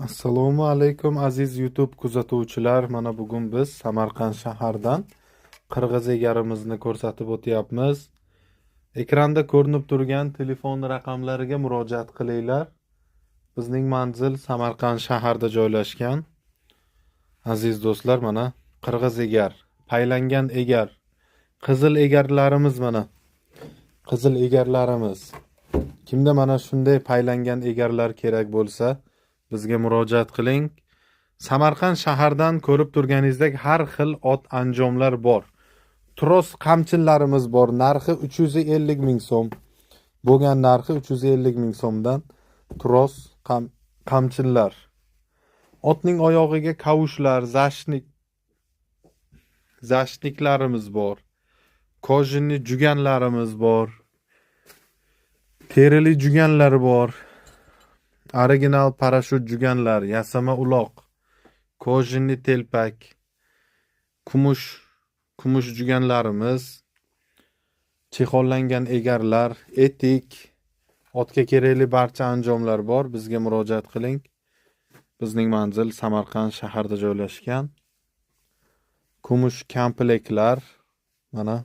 Assalomu alaykum, aziz YouTube kuzatuvchilar. Mana bugun biz Samarqand shaharidan qirg'iz egarimizni ko'rsatib o'tyapmiz. Ekranda ko'rinib turgan telefon raqamlariga murojaat qilinglar. Bizning manzil Samarqand shaharida joylashgan. Aziz do'stlar, mana qirg'iz egar, paylangan egar, qizil egarlarimiz mana. Qizil egarlarimiz. Kimda mana shunday paylangan egarlar kerak bo'lsa, bizga murojaat qiling. Samarqand shaharidan ko'rib turganingizdek har xil ot anjomlar bor. Tros qamchinlarimiz bor. Narxi 350 ming so'm. Bo'lgan narxi 350 ming so'mdan tros qamchinlar. Otning oyog'iga kavushlar, защитник larimiz bor. Кожаный juganlarimiz bor. Terili juganlar bor. Original parashyut juganlar, yasama uloq, кожаный telpak, kumush juganlarimiz, chexollangan egarlar, etik, otga kerakli barcha anjomlar bor. Bizga murojaat qiling. Bizning manzil Samarqand shaharida joylashgan. Kumush komplektlar mana.